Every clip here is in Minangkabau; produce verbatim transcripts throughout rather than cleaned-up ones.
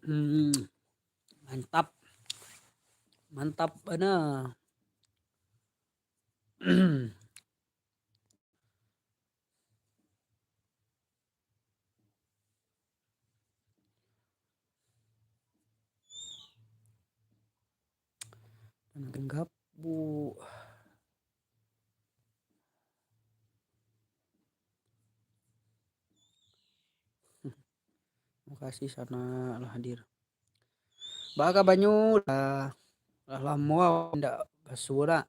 Hmm, mantap. Mantap bana. Tanah Genggabu. Makasih sanak lah hadir. Baa kabanyo lah? Lah lamo awak indak basuo dak?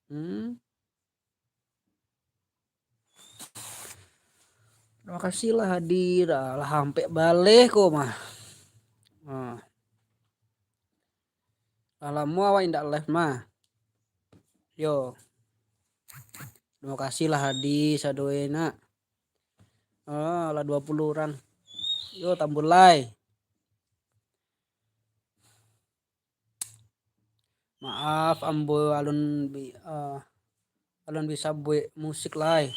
Hmm. Terima kasih lah hadir. Ah, lah ampek baleh ko mah. Ah. Lah lamo awak indak live mah. Yo. Terima kasih lah hadir sadoe nak. Ah, lah dua puluh urang. Yo, tambah lai. Maaf, ambo alun bi-, ah, alun bisa buek musik lai.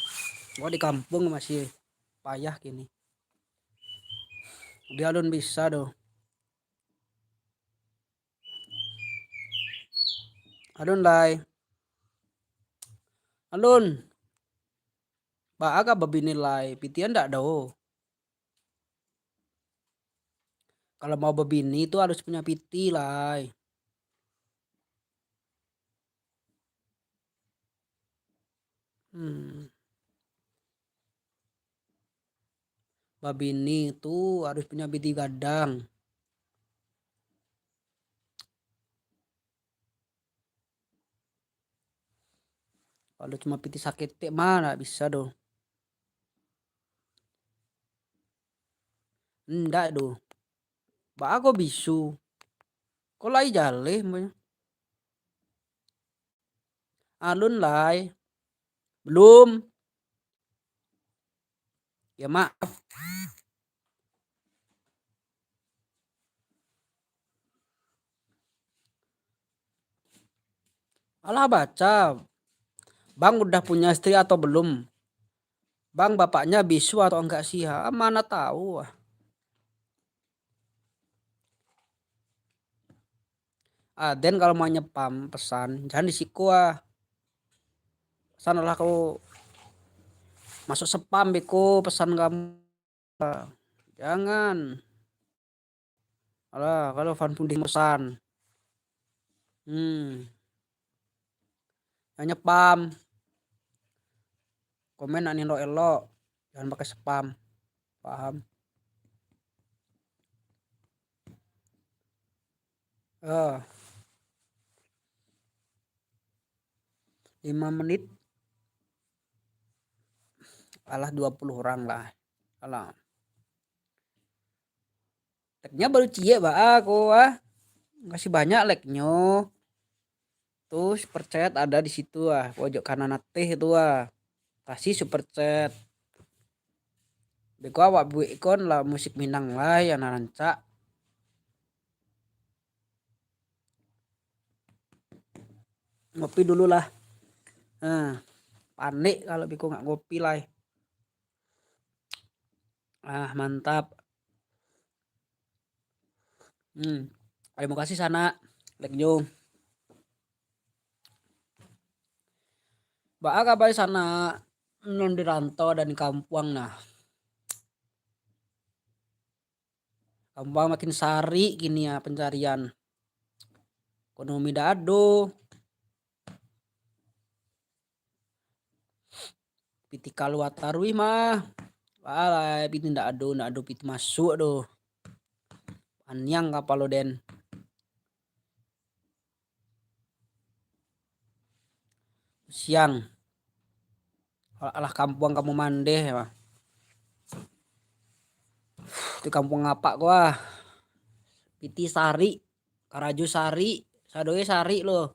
Awak di kampuang masih payah kini. Di alun bisa doh. Alun lai. Alun. Baa ka babini lai, pitian ndak ado. Kalau mau babini tu harus punya piti lai. Hmm. Babini tu harus punya piti gadang. Kalau cuma piti saketek mah ndak bisa doh. Ndak doh. Baa ko bisu? Ko lai jaleh, umpamanya. Alun lai. Belum. Ya, maaf. Alah baca. Bang udah punya istri atau belum? Bang bapaknya bisu atau enggak sih? Ah, mana tahu ah. Ah, den kalau mau nyepam pesan, jangan di siko ah. Pesan lah kau masuk spam beko pesan kamu. Jangan. Alah, kalau fan pun pesan. Hmm. Yang nyepam. Komen nak nindok elok. Jangan pakai spam. Paham? Eh. Lima menit. Alah, dua puluh orang lah. Alah. Like-nya baru ciek baa ko ah. Kasih banyak like-nyo. Tu super chat ada di situ ah, pojok kanan ateh tu ah. Kasih super chat. Beko awak buek ikon lah musik Minang lah yang nan rancak. Ngopi dulu lah. Nah, panek kalau beko nggak ngopi lah. Ah, mantap. Hmm. Terima kasih sanak. Like jo. Baa kabar sanak? Nan di rantau dan di kampuang nah. Kampuang makin sarik kini ya pencarian. Ekonomi dak ado. Piti kalua taruih mah. Alah, piti ndak ado, ndak ado piti masuk doh. Paniang kapalo den. Siang. Alah, alah kampuang kamu mandeh mah. Itu kampuang apak ko ah. Piti sarik, karajo sarik, sadoe sarik lo.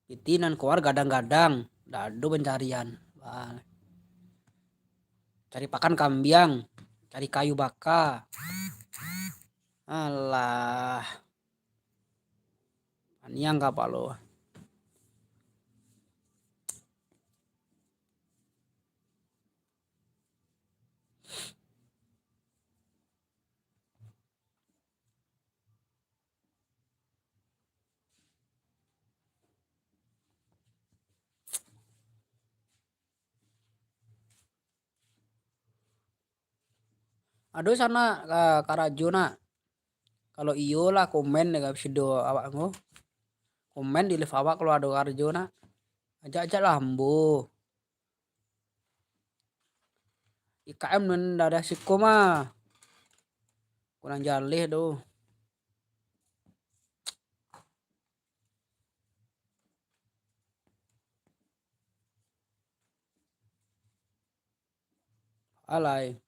Piti nan kaluar gadang-gadang, dak ado pancarian. Wah. Cari pakan kambiang, cari kayu baka. Alah. Paniang kapalo. Ado sanak, ah, karajo nak? Kalau iyo lah, komen dek episode awak ko. Komen di live awak kalau ado karajo nak. Ajak-ajak lah ambo. I K M nan daerah siko mah. Kurang jaleh tu. Alai.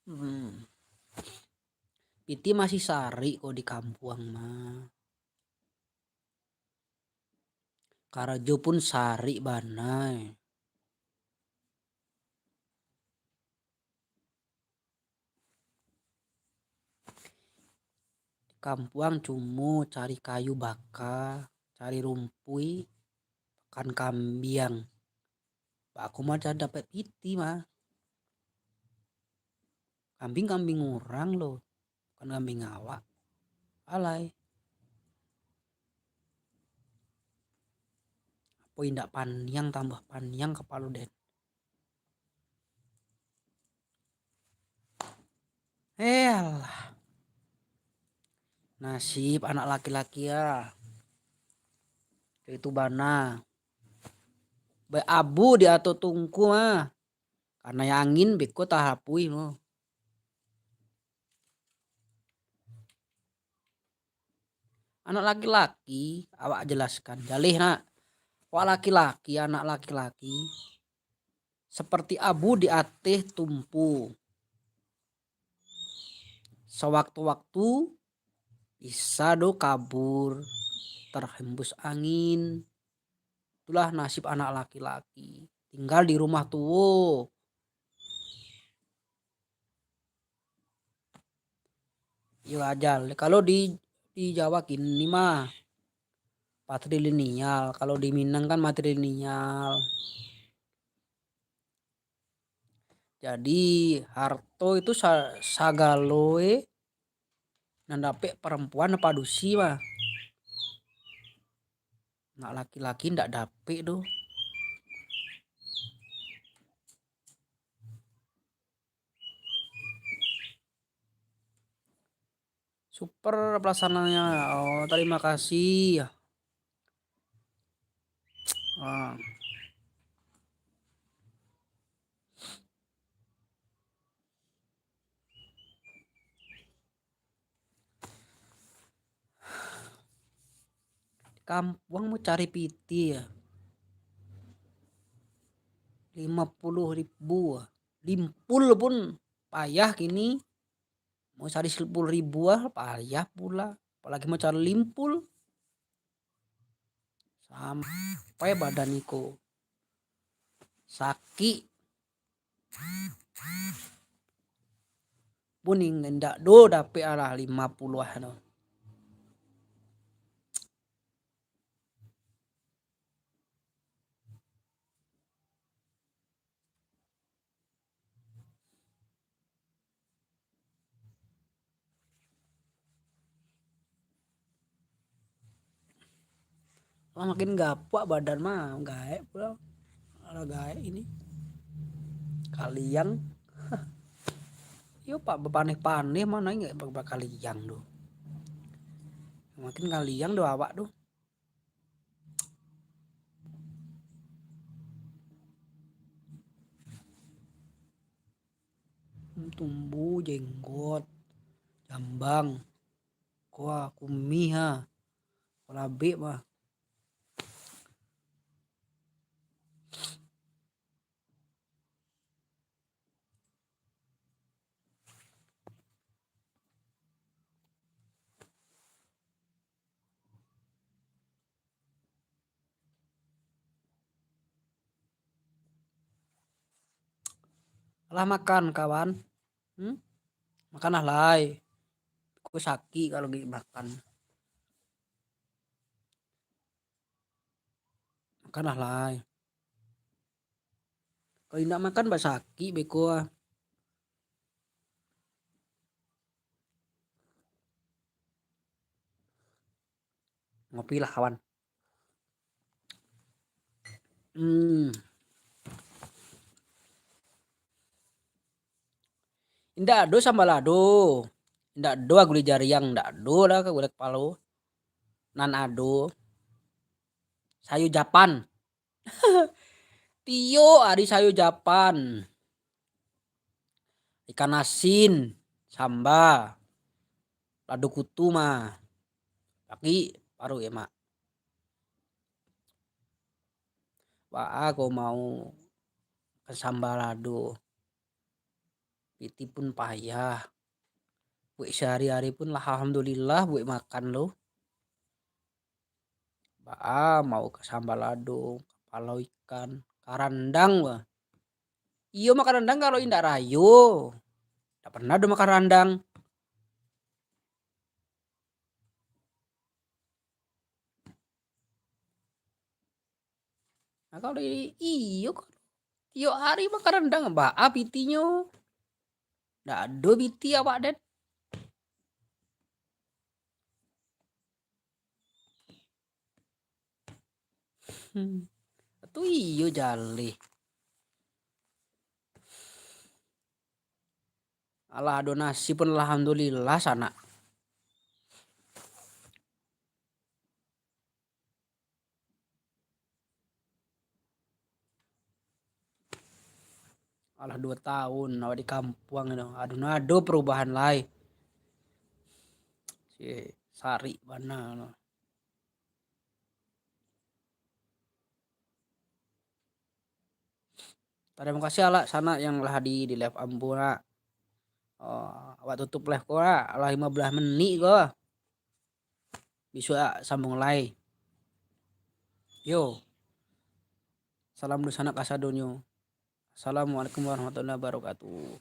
Hmm. Piti masih sarik ko di kampuang mah. Karajo pun sarik bana. Kampuang cumo cari kayu baka, cari rumpuik, pakan kambiang. Bako mah cari dapek piti mah. Kambiang-kambiang urang lo, bukan kambiang awak. Alai. Apo indak paniang tambah paniang kapalo den. Eh, alah. Nasib anak laki-laki ah. Itu bana. Baabu di ateh tungku ah. Karena angin beko tahapuih mo. Anak laki-laki, awak jelaskan. Jaleh nak. Awak laki-laki, anak laki-laki. Seperti abu di ateh tumpu. Sewaktu-waktu bisa do kabur, terhembus angin. Itulah nasib anak laki-laki. Tinggal di rumah tuo. Iyo, ajal. Kalau di, di Jawa kini mah patrilineal, kalau di Minang kan matrilineal. Jadi, harto itu sa-, sagalo e nan dapek parampuan padusi mah. Nak laki-laki ndak dapek doh. Super pelaksanaannya. Oh, terima kasih. Ah. Kampuang mau cari piti ya. Lima puluh ribu. Limpul pun payah kini. Mau cari sepuluh ribu ah, payah pula. Apalagi mau cari limpul. Sampai badan iko sakik. Pun indak do dapek alah lima puluh ah tu. Lah makin gapuak badan mah, gaek pulo. Alah gaek ini. Kaliang. Iyo, Pak, bapaneh-paneh mah naik nggak bak-, bakaliang tu. Makin kaliang tu awak tu. Tumbuah jenggot, jambang, kuah, kumis ha, kuah labek mah. Lah makan, kawan. Hmm? Makanlah lai. Ko sakik kalau gigik makan. Makanlah lai. Kalau indak makan, basakik beko ah. Ngopi lah, kawan. Hmm. Indak ado sambal lado. Indak ado gulai jariang, indak ado lah gulai kapalo. Nan ado sayur japan. Tiok ari sayur japan. Ikan asin, samba, lado kutu mah. Tapi paruik, Mak. Baa ko mau makan samba lado. Piti pun payah. Buek sahari-hari pun lah alhamdulillah buek makan lo. Baa mau ka samba lado, kapalo ikan, karandang bah. Iyo makan randang kalau indak rayo. Ndak pernah do makan randang. Nah, kalau i-, iyo, kalau tiok ari makan randang, baa pitinyo? Ndak ado piti awak den. Hmm. Tu iyo jaleh. Alah ado nasi pun alhamdulillah sanak. Alah duo taun awak di kampuang tu. Aduh, ndak ado perubahan lai. Si sarik bana tu. Tarimo kasih alak sanak yang lah hadir di live ambo nak. Oh, awak tutup live ko nak. Alah limo belas menit ko. Bisuak sambung lai. Yo. Salam dunsanak kasadonyo. Assalamualaikum warahmatullahi wabarakatuh.